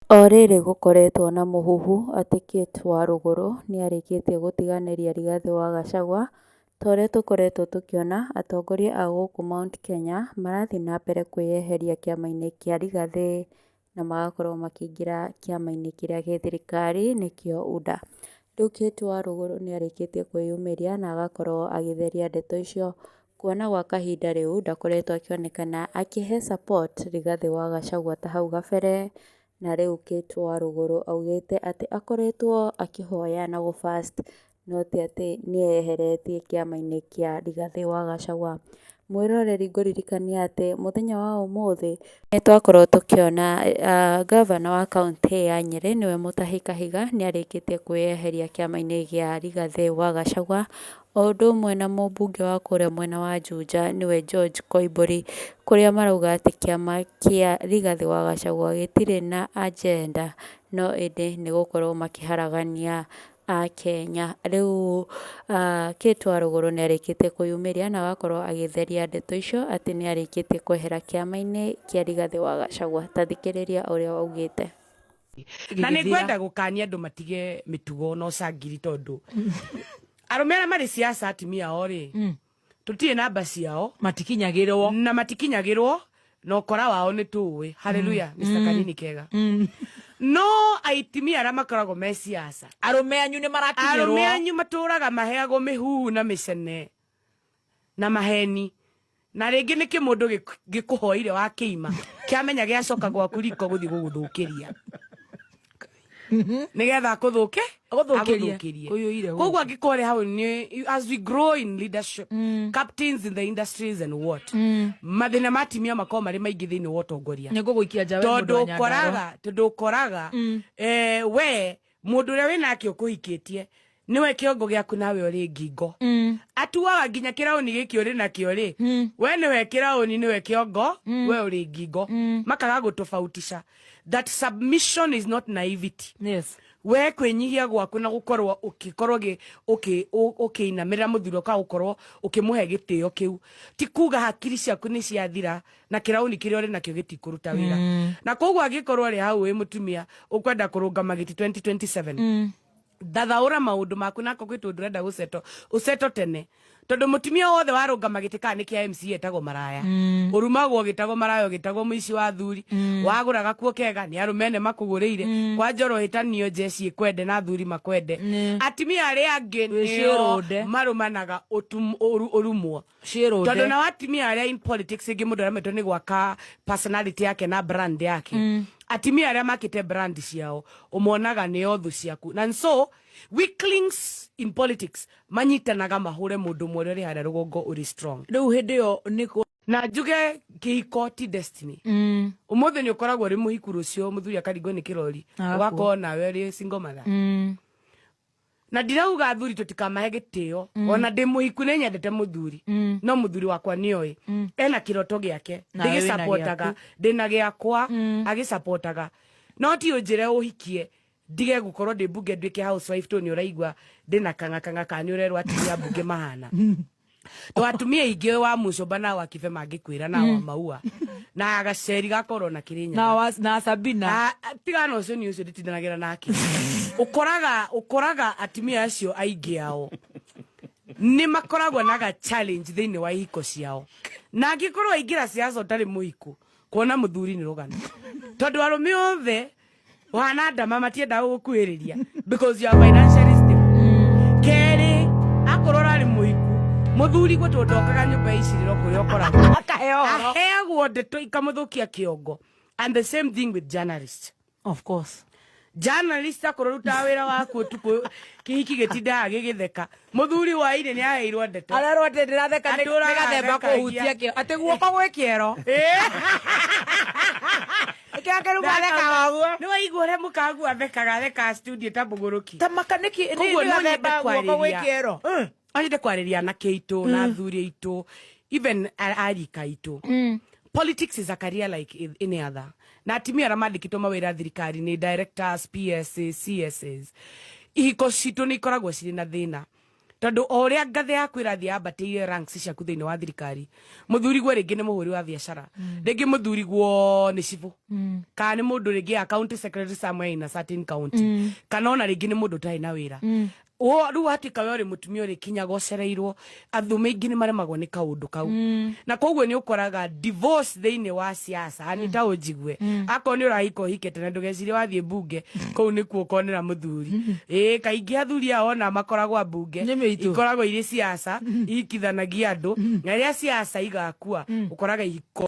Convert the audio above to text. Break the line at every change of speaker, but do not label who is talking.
O rĩrĩ gũkoretwo na mũhuhu atĩ Kate Warũgũrũ nĩarĩkĩtie gũtiganĩria Rigathĩ wa Gachagua, ta ũrĩa tũkoretwo tũkĩona atongoria a gũkũ Mount Kenya marathiĩ na mbere kwĩyeheria kĩama-inĩ kĩa Rigathĩ na magakorwo makĩingĩra kĩama-inĩ kĩrĩa gĩ thirikari nĩkĩo UDA. Rĩu Kate Warũgũrũ nĩarĩkĩtie kwĩyumĩria na agakorwo agĩtheria ndeto icio, kuona gwa kahinda rĩu ndakoretwo akĩonekana akĩhe support Rigathĩ wa Gachagua ta hau gabere, na rĩu Kate Warũgũrũ augĩte atĩ akoretwo akĩhoya na gũ fast no ti atĩ nĩeyeheretie kĩama-inĩ kĩa Rigathĩ wa Gachagua. Mwĩroreri ngũririkanie atĩ mũthenya wa ũmũthĩ nĩ twakorwo tũkĩona ngavana wa kauntĩ ya Nyĩrĩ nĩwe Mutahi Kahiga nĩ arĩkĩtie kwĩyeheria kĩama-inĩ gĩa Rigathĩ wa Gachagua, o ũndũ ũmwe na mũmbunge wa kũrĩa mwena wa Juja nĩwe George Koimbũri, kũrĩa marauga atĩ kĩama kĩa Rigathĩ wa Gachagua gĩtirĩ na agenda no ĩndĩ nĩ gũkorwo makĩharagania Akenya. Rĩu Kate Warũgũrũ nĩ arĩkĩtie kwĩyumĩria na agakorwo agĩtheria ndeto icio atĩ nĩ arĩkĩtie kwehera kĩama-inĩ kĩa Rigathĩ wa Gachagua. Ta thikĩrĩria ũrĩa augĩte.
Na nä ngwenda gå kania andå matige mä tugo na ũcangiri tondå arå me arĩa marä ciaca atumia ao rä tũtirĩ namba ciao.
Matikinyagĩrwo.
Na matikinyagĩrwo na ũkora wao nĩ tũĩ. Haleluya, Mr. Kanini kega. No aitimia arĩa makoragwo me ciaca,
arũme anyu nĩ
arũme
marakinyĩrwo.
Anyu matũraga maheagwo mĩhuhu na mĩcene na maheni na rĩngĩ nĩ kĩmũndũ gĩkũhoire wa kĩima kĩamenya gĩacoka gwaku riko gũthiĩ gũgũthũkĩria nĩgetha akũthũke.
Agũthũkĩrie.
Agũthũkĩrie.
Ũiyũire gũkũ.
Koguo angĩkorwo hau nĩ as we grow in leadership, captains in the industries and what, mathĩna ma atumia makorwo marĩ maingĩ thĩinĩ wa ũtongoria.
Nĩ ngũgũikia nja we mũndũ
tondũ
wa Nyandarua.
Ũkoraga we mũndũ ũrĩa wĩnake ũkũhikĩtie nĩwe kĩongo gĩaku nawe ũrĩ ngingo, atuaga nginya kĩraũni gĩkĩ ũrĩ nakĩo rĩ, we nĩwe kĩraũni, nĩwe kĩongo, we ũrĩ ngingo. Makaga gũtofautisha that submission is not naivety. We kwĩnyihia gwaku na gũkorwo ũkĩkorwo ũkĩinamĩrĩra mũthuri ũka gũkorwo ũkĩmũhe gĩtĩo kĩu ti kuga hakiri ciaku nĩ ciathira na kĩraũni kĩrĩa ũrĩ nakĩo gĩtikũruta wĩra. Na koguo angĩkorwo ũrĩ hau wĩ mũtumia ũkwenda kũrũngama gĩti 2027, thathaũra maũndũ maku nako kwĩ tũndũ ũrenda gũceto ũceto tene, tondũ mũtumia wothe warũngama gĩtĩ kana nĩ kĩa MCA etagwo maraya, ũrumagwo gĩtagwo maraya, ũgĩtagwo mũici wa thuri, wagũra gakuo kega nĩ arũme ene makũgũrĩire, kwanja ũrohĩtanio njeci ĩkwende na thuri makwende. Atumia arĩa angĩ nĩo
Wĩciĩrũnde.
marũmanaga ũrumwo.
Ciĩrũnde.
Tondũ nao atumia arĩa in politics ĩngĩ mũndũ aremetwo nĩ gwaka personality yake na brand yake, atumia arĩa makĩte brand ciao ũmonaga nĩo thũ ciaku, na so weaklings in politics manyitanaga mahũre mũndũ ũmwe ũrĩa ũrĩ harĩa rũgongo ũrĩ strong.
Rĩu hĩndĩ ĩyo nĩ
Na njuge kĩhiko ti destiny. Ũmũthĩ nĩ ũkoragwo ũrĩ mũhiku, rũciũ mũthuri akaringwo nĩ kĩrori.
Agakua.
Ũgakorwo nawe ũrĩ single mother. Na ndirauga athuri tũtikamahe gĩtĩo. Ona ndĩ mũhiku nĩ nyendete mũthuri, no mũthuri wakwa nĩoĩ ena kĩroto gĩake.
Nawe wĩna
ndĩgĩcapotaga.
Gĩaku.
Ndĩna gĩakwa agĩcapotaga, no ti ũnjĩre ũhikie ndige gũkorwo ndĩ mbunge nduĩke housewife tondũ nĩ ũraigua ndĩna kang'akang'a kana nĩ ũrerwo atumia mbunge mahana to atumia aingĩ wa mũcomba na wa kibe mangĩkwĩra na wa maua na gaceri gakorwo na kĩrĩ
na, na Sabina.
Ah, ah, tigana ũcio, nĩ ũcio nditindanagĩra nake. Ũkoraga atumia acio aingĩ ao nĩ makoragwo na ga challenge thĩinĩ wa ihiko ciao, na angĩkorwo aingĩra ciaca ũtarĩ mũhiku, kuona mũthuri nĩ rũgano, tondũ arũme othe ũhana ndama matiendaga gũgũkuhĩrĩria because you are financially stable. Kerĩ, akorwo ũrarĩ mũhiku, mũthuri gwĩtwo ndokaga nyũmba ya icirĩro kũrĩa ũkoragwo.
Akaheo ũhoro.
Aheagwo ndeto ikamũthũkia kĩongo. And the same thing with journalists.
Of course.
Journalist akorwo rutaga wĩra waku ũtukũ, kĩhiki gĩtindaga gĩgĩtheka, mũthuri wa ine nĩ aheirwo ndeto.
Arerwo atĩ ndĩratheka nĩ
Atũraga
nĩ gathemba
athekagia.
kũhutia kĩo atĩ guoko gwĩ kĩero nĩkĩo kĩruma thekaga ũguo.
Nĩ waigua ũrĩa mũkagu athekaga, athekaga studio ta mũgũrũki.
Ta maka nĩkĩ nĩ
Koguo
nĩ
no nyende
gathemba guoko gwĩ
kwarĩria.
kĩero.
No nyende kwarĩria anake aitũ na athuri aitũ, even arika aitũ. Politics is a career like any other, na atumia arĩa mandĩkĩtwo mawĩra thirikari-inĩ, directors, PSAs, CSs, ihiko citũ nĩ ikoragwo cirĩ na thĩna. Tondu o uria ngathe yaku irathie yambatĩire ranks ciaku thĩinĩ wa thirikari, mũthuriguo rĩngĩ nĩ mũhũri wa biacara, rĩngĩ mũthuriguo nĩ cibũ, kana nĩ mũndũ rĩngĩ ya county secretary somewhere in a certain county, kana ona rĩngĩ nĩ mũndũ ũtarĩ na wĩra. Rĩu watuĩka we ũrĩ mũtumia ũrĩkinyaga ũcereirwo, athume aingĩ nĩ maremagwo nĩ kaũndũ kau, na koguo nĩ ũkoraga divorce thĩinĩ wa siasa. Anita, ũnjigue, akorwo nĩ ũrahika ũhike tene, ndũgecirie wathiĩ mbunge kũu nĩkuo ũkonera mũthuri. Ĩĩ, kaingĩ athuri ao ona makoragwo a mbunge
Nĩ mĩitũ.
ikoragwo irĩ siasa ihikithanagia andũ, na rĩrĩa siasa igakua ũkoraga ihiko.